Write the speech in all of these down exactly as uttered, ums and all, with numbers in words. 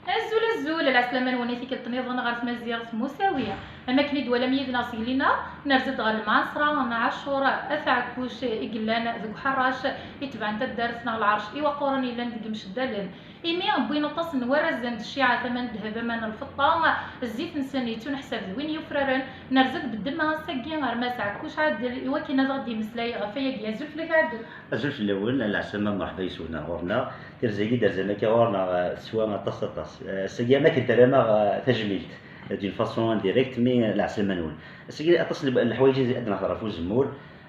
Azul, azul, lɛeslama-nwen i tikkelt nniḍen ɣer tmaziɣt Musawi. Am akken i d-twalam yid-neɣ seg Lina, nerza-d ɣer Lmansra n Ɛacur At Ɛekkuc i yellan deg Uḥerrac, itebɛen taddart neɣ lɛerc Iwaqquren yellan deg Imceddalen. Imi wwin aṭas n warrazen d cciɛa tama n ddheb ama n lfeṭṭa, zzit-nsen yettuneḥsab d win yufraren. Nerza-d beddemma ass-agi ɣer Mass Ɛekkuc Ɛadel i wakken ad aɣ-d-yemmeslay ɣef wayagi. Azul fell-ak a Ɛadel. Azul fell-awen, lɛeslama, mreḥba yes-wen ar ɣur-neɣ. Tirza-agi d-terzam akka ɣur-neɣ, eh, teswa aṭas, aṭas. Eh, ass-agi am akken terram-aɣ, eh, tajmilt, eh, d'une façon indirecte, mais, eh, lɛeslama-nwen. Ass-agi aṭas n leḥwayeǧ i d-nehder ɣef uzemmur.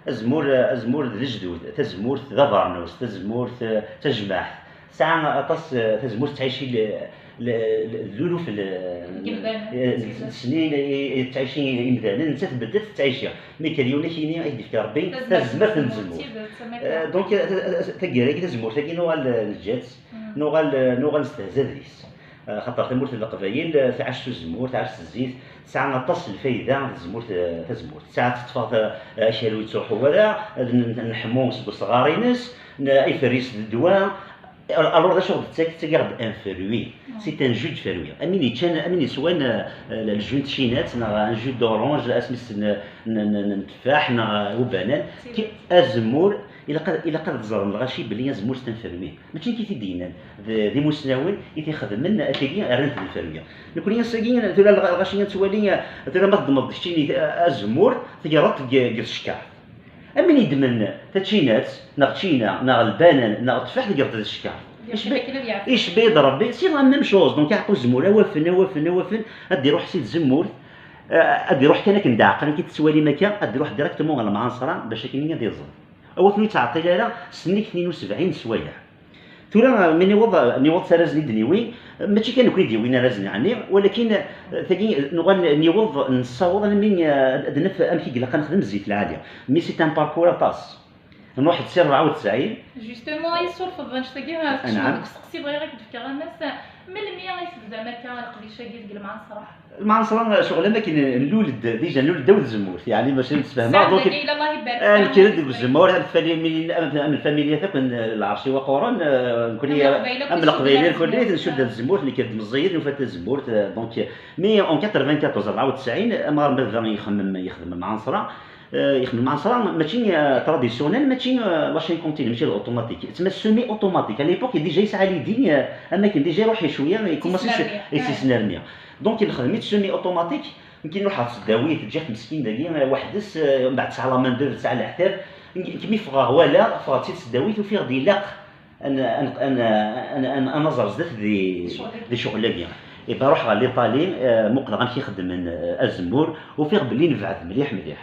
Azemmur, eh, azemmur d lejdud, tazemmurt d abernus, tazemmurt, eh, d tajmaɛt. Tesɛa aṭas, eh, tazemmurt tettɛici l-, l-, l-, luluf l-, eh, n snin i, i, i ttɛicin imdanen, nettat tbeddel tettɛici. Mi kan yiwen akini i d-yefka Rebbi tazmert n tzemmurt. Eh, donc, eh, ta-, ta-, taggara-agi, tazemmurt-agi nuɣal, eh, neǧǧa-tt, nuɣal, eh, nuɣal nestehza deg-s. Eh, xaṭer tamurt n Leqbayel, eh, tɛac s uzemmur, tɛac s zzit, tesɛa aṭas n lfayda tazemmurt, eh, tazemmurt. Tesɛa teṭṭef, eh, akal ur yettruḥu ara, eh, n-, n-, nḥemmu seg usɣar-ines, n-, iferr-is d ddwa. Alors, d acu ɣ-d-tettak? Tettag-aɣ-d un fruit. C'est un jus de fruit. Amin yeččan, amin yeswan, euh, euh, le jus de chinette, neɣ un jus d'orange, asmi s-, n, n, n, n tteffaḥ, neɣ, euh, ubanan. Ki-, azemmur, ilaq ad, ilaq ad ẓren lɣaci belli azemmur c'est un fruit. Mačči nekk i t-id-yennan. D, d imusnawen i t-ixedmen, atigi rran-t d lferwi. Nekni ass-agi, tura lɣ-, lɣaci ad twali, tura ma teddmeḍ keččini, euh, azemmur, tegreḍ-t deg, deg tcekkart. Amin yeddmen tačinat, neɣ čina, neɣ lbanan, neɣ tteffaḥ, tegreḍ-t d cekkeṛ. Icba-, icba-yi-d Rebbi, c'est la même chose. Donc, aɛeqqa uzemmur, awafen, awafen, awafen, ad d-iruḥ si tzemmurt, eh, ad d-iruḥ kan akken d aɛeqqan, akken tettwalim akka, ad d-iruḥ directement ɣer lemɛaṣra, bac akken ad iẓer. Awafen ur yettɛeṭṭil ara, sennig tnin u sebɛin n sswayeɛ. Tura, mi niweḍ, niweḍ s arrazen i d-niwi, mačči kan nekni i d-yewwin arrazen, ɛni, walakin, eh, tagi, nuɣal niweḍ, nessaweḍ almi, eh, ad naf amek i ilaq ad nexdem zzit lɛali. Mais c'est un parcours aṭas. Nruḥ-d si rebɛa u tesɛin. Justement, i surfeḍ annect-agi, ah, tkecmeḍ deg usteqsi, bɣiɣ ad k-d-fkeɣ a Mass, melmi i tebdam akka leqdic-agi deg lemɛaṣra? Lmanṣra, ccɣel am akken nlul-d, déjà nlul-d ddaw tzemmurt, yeɛni mačči ad tfehmeḍ, donc, ah, nekker-d deg uzemmur, am lfamilya, am, am lfamilya akk n Lɛerc Iwaqquren, eh, nekkni, am Leqbayel akk, am Leqbayel akk, ncudd ar tzemmurt, nekker-d meẓẓiyen, nufa-d tazemmurt, eh, donc, mais en quatre-vingt-quatorze, rebɛa u tesɛin, amɣar n baba ixemmem, yexdem lmanṣra, eh, yexdem lmanṣra, mačči, eh, traditionnel, mačči, eh, la chaîne continue, mačči d automatique, tma semi automatique, à l'époque, déjà yesɛa l'idée, eh, am akken déjà iruḥ cwiya, ikummasi s-, yesnermi. Donc, nexdem-itt semi automatique, nekk nruḥ ɣer tesdawit, ǧǧiɣ-t meskin dagi, eh, weḥd-s, eh, mbeɛd tesɛa la main d'œuvre, tesɛa leɛtab, nekk mi ffɣeɣ walaɣ, ffɣeɣ-d si tesdawit, ufiɣ-d ilaq ad n-, ad n-, ad n-, ad n-, ad n-, ad naẓer zdat di, di ccɣel-agi. Et ben, ruḥeɣ ɣer l'Italie, eh, muqleɣ amek i xeddmen, eh, azemmur, ufiɣ belli nebɛed mliḥ, mliḥ.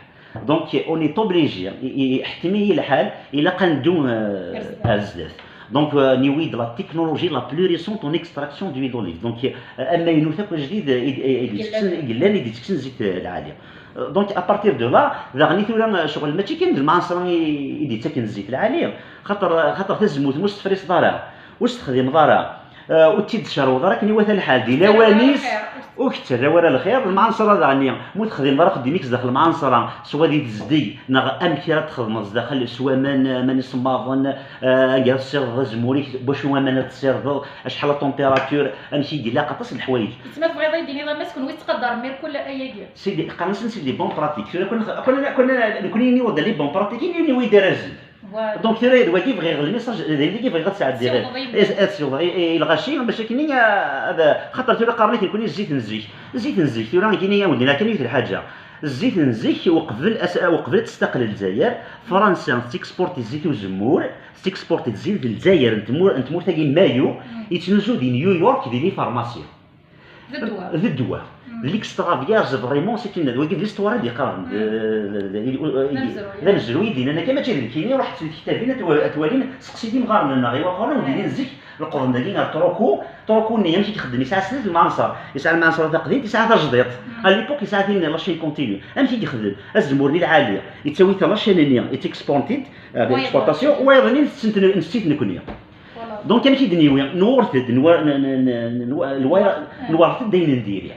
Donc, on est obligé, i, i, iḥettem-iyi lḥal, ilaq ad neddu, eh, ar zdat. Donc, euh, niwi-d la technologie la plus récente en extraction d'huile d'olive. Donc, euh, amaynut akk ajdid, euh, i, i, i d-ittekksen, i yellan, i d-ittekksen zzit, euh, lɛali. Euh, donc, à partir de là, daɣen i tura, euh, ccɣel mačči kan d lmanṣra i, i d-ittaken zzit lɛali, xaṭer, xaṭer tazemmurt ma ur s-tefriseḍ ara, ur s-texdimeḍ ara, euh, ur tt-id-tcerweḍ ara akken iwata lḥal di lawan-is, ur k-ttarra ara lxir. Lmanṣra daɣen, ma ur texdimeḍ ara axeddim-ik zdaxel lmanṣra, swa di tezdeg, neɣ amek ara txedmeḍ zdaxel s waman, aman isemmaḍen, eh, anga ad tessirdeḍ azemmur-ik, wacu waman ad tessirdeḍ, acḥal la température, amek i ilaq, aṭas n leḥwayeǧ. Yettma tebɣiḍ ad yi-d-tiniḍ a Mass, kenwi tettqadarem irkul ayagi? Sidi, qqaren-asen c'est des bonnes pratiques. Tura kun, kun, kun, nekkni niweḍ les bonnes pratiques, i niwi d arrazen. Voilà. Donc, tura d wagi bɣiɣ, le message d wagi bɣiɣ ad sɛeddiɣ. Ad ssiwḍeɣ i, i, i lɣaci, bac akken i, ad, xaṭer tura qqaren-ak nekkni zzit n zik. Zzit n zik, tura nekkini ad wen-d-iniɣ kan yiwet n lḥaǧa. Zzit n zik, uqbel as-, uqbel ad testaqel Lezzayer, Fransa tettekspurti zzit uzemmur, tettekspurti zzit n Lezzayer, n tmur-, n tmurt-agi n Mayu, yettnuzu di New York, di les pharmacies. D ddwa. D ddwa. Mm. D l'extra vierge, vraiment, c'est une, d wagi d l'histoire i d-yeqqaren, d, d, d, d amezruy, d amezruy i d-yennan akka, mačči d nekkini, ruḥet di tektabin, ad twa-, ad twalim, seqsit imɣaren-nneɣ Iwaqquren, ur d-inin zik, leqḍen dagi ɣer Truku, Truku-nni amek i ixeddem? Yesɛa snat lmanṣer, yesɛa lmanṣer taqdimt, yesɛa tajdiṭ. Mm. À l'époque, yesɛa tin la chaîne continue. Amek i yexdem? Azemmur-nni lɛali, yettawi-t la chaîne-nni, yettexporti-t, euh, l'exportation, wayeḍ-nni netten-t, netten-t nekkni. Voilà. Donc, amek i d-niwi? Nwert-d, nwa-, n-, n-, n-, nwa-, lwayra, nwert-d ayen n diri.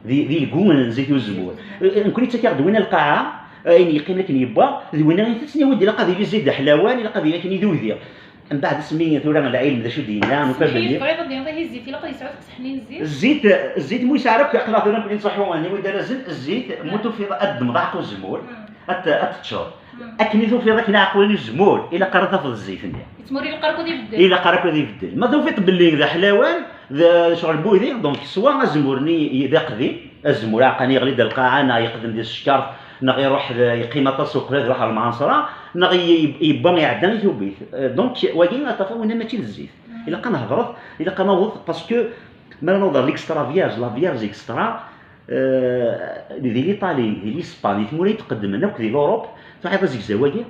Di, di lgu n zzit uzemmur. Eh, nekkni ttakiɣ-d winna lqaɛa, eh, ayen yeqqimen akken yewwa, d winna i tettniwi-d, ilaq ad yili zzit d aḥlawan, ilaq ad yili akken i d udi. Mbeɛd asmi tura lɛilm d acu d-yenna, nufa belli. Tebɣiḍ ad d-tiniḍ ihi zzit Ilaq ad yesɛu teqseḥnin zzit. Zzit, zzit mu yesɛa akk, aql-aɣ tura nekni nettruḥu, aniwi d ara zen zzit, mu tufiḍ ad d-temḍaɛq uzemmur, ad t- ad teččeḍ. Akken i tufiḍ akken ɛeqlen uzemmur, ilaq ara tafeḍ zzit-nni. Yettmur ilaq ara akk ad ibeddel. Ilaq ara akk ad ibeddel. Ma tufiḍ belli d aḥlawan, d ccɣel n wudi, donc swa azemmur-nni d aqdim, azemmur aɛeqqan yeɣli-d ar lqaɛa, neɣ yeqdem di tcekkart, neɣ iruḥ d- yeqqim aṭas uqbel ad iruḥ ɣer lmɛaṣra, neɣ i- i- yewwa iɛedda i tubit. Euh, donc wagi ad tafeḍ winna mačči d zzit. Ilaq ad nehḍret, ilaq ad naweḍ, parce que mi ara naweḍ ɣer l'extra vierge, la vierge extra, euh, di l'Italie, di l'Espagne, di tmura itqeddmen akk di l'Europe, tuḥiḍ azegzaw-agi,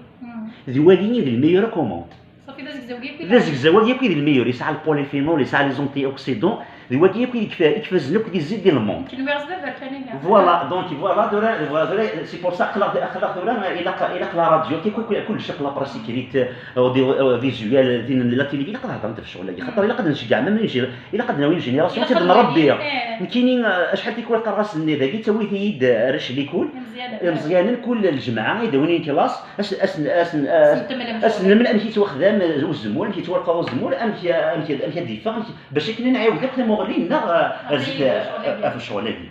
d wagi i d le meilleur commande. Safi d azegzaw-agi akk i D azegzaw-agi akk i d le meilleur, yesɛa le polyphénol, yesɛa les antioxydants, d wagi akk i ikfa- i ifazen akk di zzit di le monde. Kenwi ɣer zdat berkan ihi. Voilà, donc voilà, tura, voilà, tura, c'est pour ça, aql-aɣ aql-aɣ tura, ilaq, ilaq la radio, kif kul- kullec, ilaq la presse écrite, euh, audio, euh, visuel, din, la télévision, ilaq ad heddrent ɣef ccɣel-agi, xaṭer ilaq ad nceggeɛ, même ingé- ilaq ad nawi une génération, Ilaq c'est ad de nrebbi. nawi, eh. Nekkini, euh, acḥal tikwal qqareɣ-asen-nni dagi, ttawit-iyi-d, euh, arrac n likul, Imeẓyanen. Imeẓyanen, kul lǧemɛa, i d-awin une classe, ad s- ad s- ad s- Ad sen-temmlem ad sen-nemmel amek yettwaxdam uzemmur, amek yettwalqaḍ uzemmur, amek, amek, amek ad d-yeffeɣ, amek, back akken ad nɛiwed akk tamuɣli-nneɣ, euh, ar zik, euh, ɣef ccɣel-agi.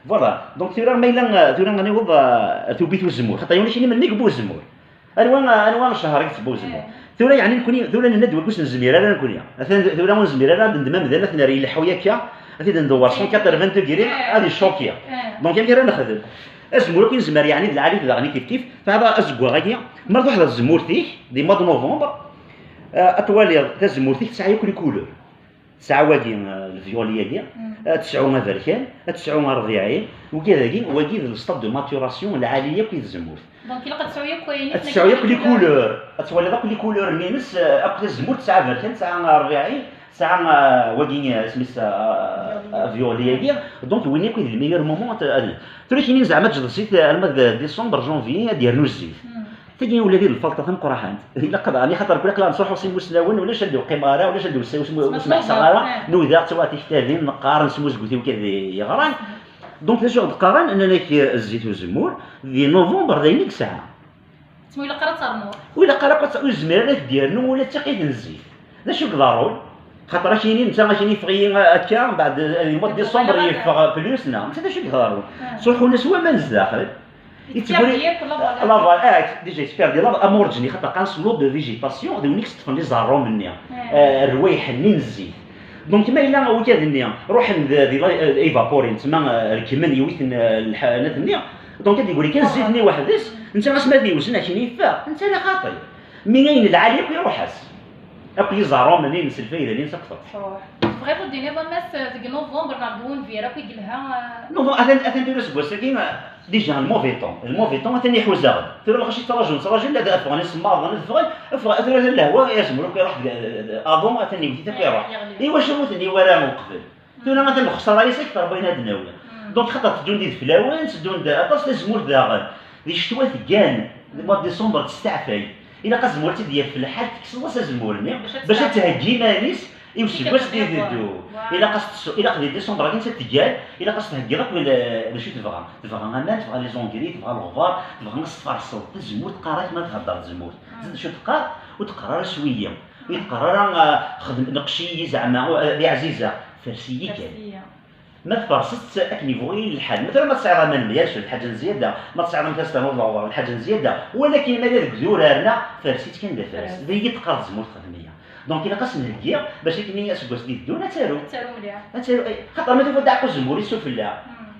Voilà, donc tura ma yella, euh, tura ad niweḍ, euh, ar tubit uzemmur, xaṭer yiwen akini melmi yewwa uzemmur. Anwa, anwa ccher i yettewwa uzemmur? Tura yeɛni nekni, tura nenna-d wagi ur s-nezmir ara nekni. Atan tura ur nezmir ara ad nendem amdan, ad t-nerr ileḥḥu akka, ad t-id-ndewwer cent quatre-vingts degrés, ad icokki. Donc amek ara nexdem? Azemmur akk i nezmer, yeɛni d lɛali daɣen i kif kif, teɛḍa azeggaɣ-agi, mi ara truḥeḍ ɣer tzemmurt-ik, di mois de novembre, euh, ad twaliḍ tazemmurt-ik tesɛa yakk les couleurs. Tesɛa wagi, euh, le violet-agi, ad tesɛu aberkan, ad tesɛu arbiɛi, wagi-dagi, wagi d le stade de maturation lɛali yakk i tzemmurt. Donc ilaq ad tesɛu yakk ayen Ad tesɛu yakk les couleurs, ad twaliḍ akk les couleurs-nni-ines, euh, akk tazemmurt tesɛa aberkan, tesɛa arbiɛi, tesɛa, euh, wagi, euh, isem-is, euh, euh, violet-agi. Donc win yakk i d le meilleur moment, ad, ad, tura kini zeɛma ad teǧǧeḍ zzit, euh, alma d décembre, janvier, ad d-yernu zzit. Tagi ula d lfalṭa tameqqrant. Ilaq ad, ɛni xaṭer kul aql-aɣ nettruḥu s imusnawen, ulac anda ur qqimeɣ ara, ulac anda ur s- ur s- ur smeḥseɣ ara, nudaɣ, ttawɣeɣ tiktabin, neqqar, nesmuzgut i ukad yeɣran. Donc d acu i d-qqaren, nnan-ak, eh, zzit uzemmur, di novembre d ayen i yesɛa. Ur ilaq ara ad ternuḍ. Ur ilaq ara ad tt-, ur yezmir ara ad t-id-yernu ula d tiqit n zzit. D acu i iḍerrun? Xaṭer akini, netta akini yeffeɣ-iyi akka, mbeɛd, eh, di mois de décembre yeffeɣ plus, neɣ netta d acu i iḍerrun? Ttruḥun-as waman zdaxel. Yettguri la valeur, ah, déjà yettperdi la valeur, am urǧin, xaṭer qqaren-as lot de végétation, d win i yeṭṭfen iẓerrumn-nni, eh, rrwayeḥ-nni n zzit. Donc ma yella awkad-nni ruḥen d, di la, eh, évaporin, tma, eh, rekmen, yiwiten, eh, lḥanat-nni, donc ad d-yegri kan zzit-nni weḥd-s, netta asmi ad yewzen akken yeffeɣ, netta la xaṭi. Mi ayen lɛali akk iruḥ-as. Akk iẓerrumn-nni-ines, lfayda-nni-ines akk teṭṭef. Tebɣiḍ ad d-tiniḍ a Mass deg novembre neɣ deg unbir akk i yelha? Novembre, atan, atan tura seg wass-agi, déjà le mauvais temps, le mauvais temps atan iḥuza-ɣ-d. Tura lɣaci ttraǧun, ttraǧun, ad ffɣen isemmaḍen, ad ffɣen, ffɣen, tura atan lehwa, azemmur akk iruḥ, aḍu atan iwet-it akk iruḥ. Iwacu ur ten-iwara uqbel? Tura atan lexsara-is akteṛ n wayen ad d-nawi. Donc xaṭer tteddun d ideflawen, tteddun-d aṭas, tazemmurt daɣen di ccetwa teggan, di mois de décembre testeɛfay. Ilaq azemmur ad tt-id-yaf lḥal, tekkseḍ-as azemmur-nni bac ad theggi iman-is i useggas d iteddu. Ilaq as-, ilaq di décembre akin ad teggal, ilaq as-theggiḍ akk d acu tebɣa. Tebɣa aman, tebɣa les engrais, tebɣa leɣbar, tebɣa ad s-tfarseḍ tazemmurt, teqqar-ak ma thedder tzemmurt. Tẓid acu teqqar? Ur teqqar ara s wiyi. Ur teqqar ara, ah, xdem, neqc-iyi zeɛma, ah, di ɛziza. Fers-iyi kan. Ma tferseḍ-tt akken yebɣu lḥal. Matalan ma tesɛiḍ aman meyya, d lḥaǧa n zzyada. Ma tesɛiḍ amek ad s-ternuḍ leɣbar, d lḥaǧa n zzyada. Walakin ma yella deg idurar-nneɣ, fers-itt kan d afras. D ayen i d-teqqar tzemmurt xdem-iyi. Donc ilaq ad s-nheggi bac akken aseggas d-iteddun ad taru. Ad taru mliḥ. Ad taru, eh, xaṭer ma tufa-d aɛeqqa uzemmur yessufella.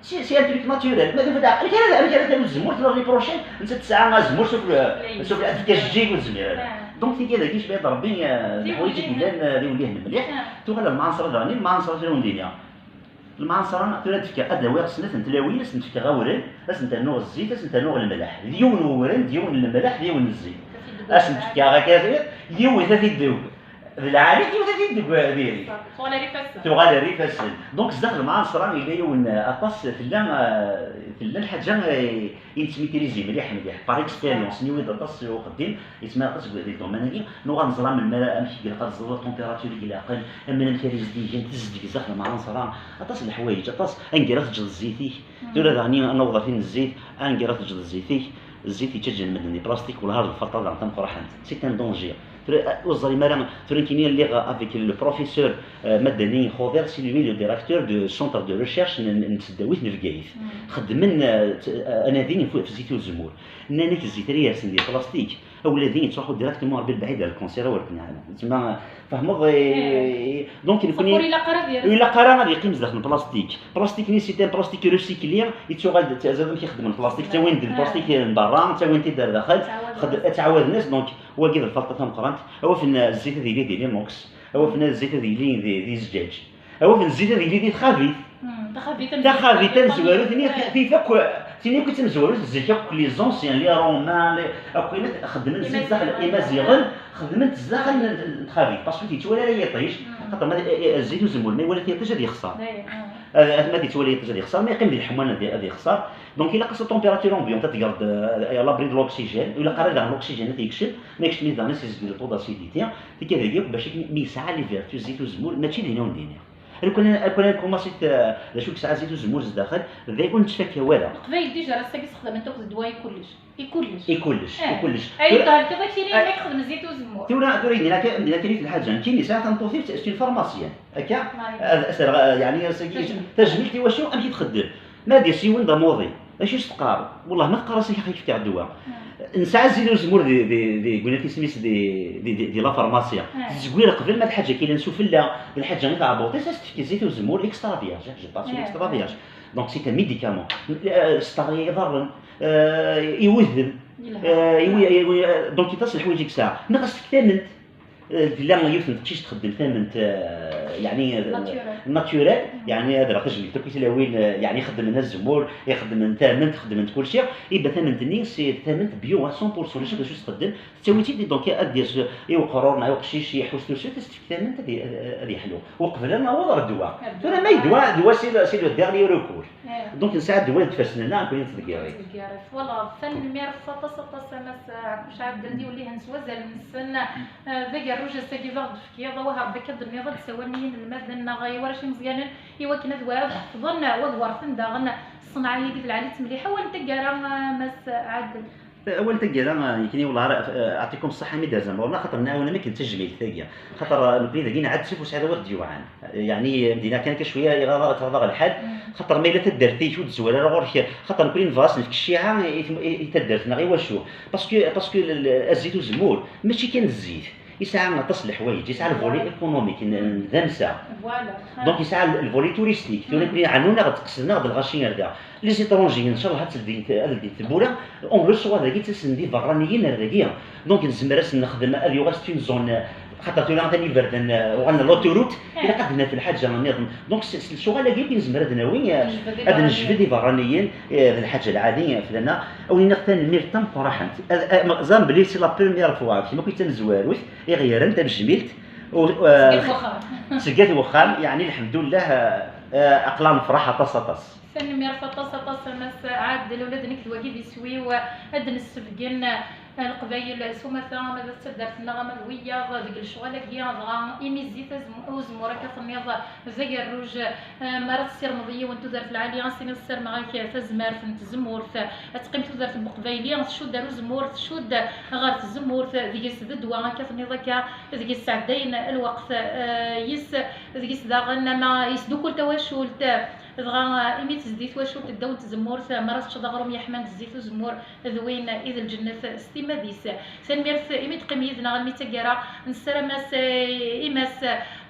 C'est, c'est un truc naturel. Ma tufa-d aɛeqqa, amek ara, amek ara taru tzemmurt l'année prochaine, nettat tesɛa azemmur sufella, sufella, ad tefk ajeǧǧig ur tezmir ara. Donc tigad-agi, jmaɛt Rebbi, eh, d leḥwayeǧ i yellan, eh, d iwellihen mliḥ. Tuɣal lmeɛṣara daɣen, lmeɛṣara tura wen-d-iniɣ. Lmeɛṣara tura ad d-fkeɣ, ad awiɣ snat n tlawin, ad sent-fkeɣ awren, ad sent-rnuɣ zzit, ad sent-rnuɣ lemleḥ. D yiwen n uwren, d yiwen n lemleḥ, d yiwen n zzit. Ad sent-fkeɣ akka, yiwet ad t-id-teg d lɛali, yiwet ad t-id-teg diri. Tuɣal ar ifassen. Tuɣal ar ifassen. Donc sdat lmeɛṣara yella yiwen, eh, aṭas, tella, eh, tella lḥaǧa, eh, i nettmitilizi mliḥ mliḥ. Par expérience, niwi-d aṭas uxeddim, yettmar aṭas deg, deg domaine-agi, nuɣal neẓra melmi ara, amek i ilaq ad teẓreḍ, la température i ilaqen, aman amek ara zdigen, tezdeg zdat lmeɛṣara, aṭas n leḥwayeǧ, aṭas, anga ara teǧǧeḍ zzit-ik. Tura daɣen ad naweḍ ɣer tin n zzit, anga ara teǧǧeḍ zzit-ik, zzit yettaǧǧan medden di plastik, wellah ar d lferṭa daɣen tameqqrant. C'est un danger. Ur ẓrim ara, tura nekkini lliɣ avec le professeur Madani Khudir, c'est lui le directeur du centre de recherche n tseddawit n Bgayet. Xeddmen anadi f zzit uzemmur. Nnan-ak zzit ara yersen di plastik, awladi yettruḥu directement ɣer lbɛid, ar lkanser, awal kan. Tma fehmeḍ? Donc nekkni ur ilaq ara ad yersen. Ur ilaq ara ad yeqqim zdaxel n plastik. Plastik-nni, c'est un plastique recyclé, yettuɣal-d, teẓriḍ amek i xeddmen plastik, ttawin-d plastik n berra, ttawin-t-id ar daxel, ttɛawaden-as. Donc wagi d lfalṭa tameqqrant. Awafen zzit ad yili di Linux, awafen zzit ad yili di, di zzǧaǧ, awafen zzit ad yili di txabit. Taxabit tamezwarut-nni, tif akk, tin akk d tamezwarut, zik akk les anciens, les romains, akk ayen xeddmen zzit daxel, imaziɣen xeddmen-t zdaxel n txabit, parce que ur yettwali ara yiṭij. Xaṭer ma zzit uzemmur ma iwala-t yiṭij ad yexṣer. Ma yettwali yiṭij ad yexṣer, ma yeqqim di leḥmam ad yexṣer. Donc ilaq-as la température ambiante, ad tgeḍ l'abri de l'oxygène, ilaq ara daɣen l'oxygène ad yekcem, ma yekcem daɣen ad yezgel le taux d'acidité. Tikkad-agi akk bac akken mi yesɛa les vertus zzit uzemmur, mačči d inawen d ini. Lukan, lukan nkumaṣi d acu yesɛa zzit uzemmur zdaxel, d ayen ur nettfakka wara. Leqbayel déjà ass-agi sxedmen-t akk d ddwa i kullec. I kullec. I kullec, i kullec. Ay ddehlikiḍ akini ma yexdem zzit uzemmur. Tura, tura yedin akka, yedin akka di lḥaǧa. Nekkini sɛiɣ tameṭṭut-iw, c'est une pharmacienne. Akka, ad as-rreɣ, yeɛni, ass-agi, tajmilt i wacu, amek i txeddem. Ma d isiwen d amuḍi, acu s-teqqar? Wellah ma teqqar-as akka, ad k-fkeɣ ddwa. Nesɛa zzit uzemmur di, di, di gwnat isem-is di, di, di, di la pharmacie. Tezwir qbel ma d lḥaǧa kan sufella, d lḥaǧa i tɛebbuḍt-is, ad s-tefk zzit uzemmur extra vierge, je pense, extra vierge. Donc c'est un médicament. Sṭer iḍarren, i wudem, donc iṭas leḥwayeǧ i yesɛa. Neɣ as-tefk tament. Tella yiwet n teqcict txeddem tament, yeɛni, naturel, yeɛni ad rreɣ tajmilt akk i tlawin, yeɛni xeddmen azemmur, ixeddmen tament, xeddmen kulci. Iba tament-nni c'est tament bio à cent pour cent, ulac d acu txeddem. Tettawi-tt-id, donc ad d-yas i uqrur neɣ i uqcic iḥus tusut, ad s-tefk tament ad yeḥlu. Uqbel ad naweḍ ɣer ddwa. Tura ma d ddwa, ddwa c'est le, c'est le dernier recours. Donc nesɛa ddwa deg ifassen-nneɣ, nekkni nettḍeggir-it. Nettḍeggir-it. Voilà, tanemmirt aṭas, aṭas a Mass Ɛekkuc Ɛebdeldi, ur llin s wazal-nsen. D agerruj ass-agi d aɣ-d-tefkiḍ, awah Rebbi akka d-tenniḍ, ad d-sawalen yinelmaden neɣ i warrac imeẓyanen i wakken ad wa-, ad ḥefḍen, ad werten daɣen ṣṣenɛa-agi d lɛali-tt mliḥ. Awal n taggara, a Mass Ɛadel. Awal n taggara, nekkni wellah ara, ɛṭikum ṣṣeḥḥa mi d-terzam ɣur-neɣ, xaṭer nɛawen am akken d tajmilt tagi. Xaṭer nekkni dagi nɛetteb ur sɛiɣ ara wa ɣ-d-yuɛan. Yeɛni dinna kan akka cwiya iɣaḍ-aɣ, iɣaḍ-aɣ lḥal. Xaṭer ma yella taddart-ik ur d-tezwar ara ɣur-k, xaṭer nekkni nebɣa ad s-nefk cciɛa i, i, i taddart-nneɣ. I wacu? Parce que, parce que le, le, zzit uzemmur mačči kan d zzit. Yesɛa aṭas n leḥwayeǧ, yesɛa le volet économique, n, n, d amsa. Donc yesɛa le, le volet touristique. Tura nekkni ɛennun-aɣ-d, qesden-aɣ-d lɣaci ar da. Les étrangers, ncallah ad ldin, ad ldin tewwura, en plus wa dagi ttasen-d iberraniyen ar dagi. Donc nezmer ad sen-nexdem, ad yuɣal c'est une zone, xaṭer tura atan iberdan uɣalen l'autoroute, ilaq ad d-naf lḥaǧa nniḍen. Donc s, s lecɣal-agi akk i nezmer ad nawi, ad nejbed iberraniyen, d lḥaǧa lɛali fell-aneɣ. Ad wen-iniɣ tanemmirt tameqqrant. Ẓran belli c'est la première fois, kemm akk d tamezwarut i ɣ-yerran tajmilt. Seg at wexxam. Seg at wexxam, yeɛni lḥemdullah, aql-aɣ nefṛeḥ aṭas, aṭas. Tanemmirt aṭas, aṭas a Mass Ɛadel, ula d nekk d wagi d iswi-w, ad d-nessebgen Leqbayel s umata, ama d taddart-nneɣ ama d wiyaḍ deg lecɣal-agi, dɣa imi zzit uzemmur akka tenniḍ d agerruj, mi ara tessirmeḍ yiwen tudert lɛali, ad s-tiniḍ ssarmeɣ-ak tazmert n tzemmurt, ad teqqim tudert n Leqbayli tcudd ar uzemmur, tcudd ɣer tzemmurt, deg-s d ddwa akka tenniḍ akka, deg-s sɛeddayen lweqt, yis, deg-s daɣen ama yesdukkul tawacult, dɣa imi tezdi twacult ddaw n tzemmurt, mi ara teččeḍ aɣrum yeḥman d zzit uzemmur, d win i d lǧennet s timmad-is. Tanemmirt imi d-teqqim yid-neɣ almi d taggara. Nessaram-as i Mass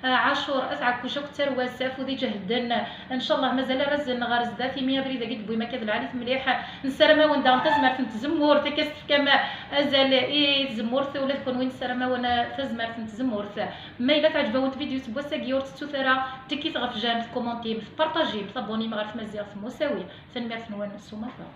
Ɛacur At Ɛekkuc akked tarwa-s afud iǧehden. Ncallah mazal arraz-nneɣ ɣer zdat, imi abrid-agi d-tewwim akka d lɛali-t mliḥ. Nessaram-awen daɣen tazmert n tzemmurt, akka s-tefkam azal i tzemmurt, ula d kunwi nessaram-awen tazmert n tzemmurt. Ma yella teɛǧeb-awen tvidyut n wass-agi, ur tettut ara tikkit ɣef j'aime, tkumantim, tpartajim, tabunim ɣer tmaziɣt n Musawi. Tanemmirt-nwen s umata.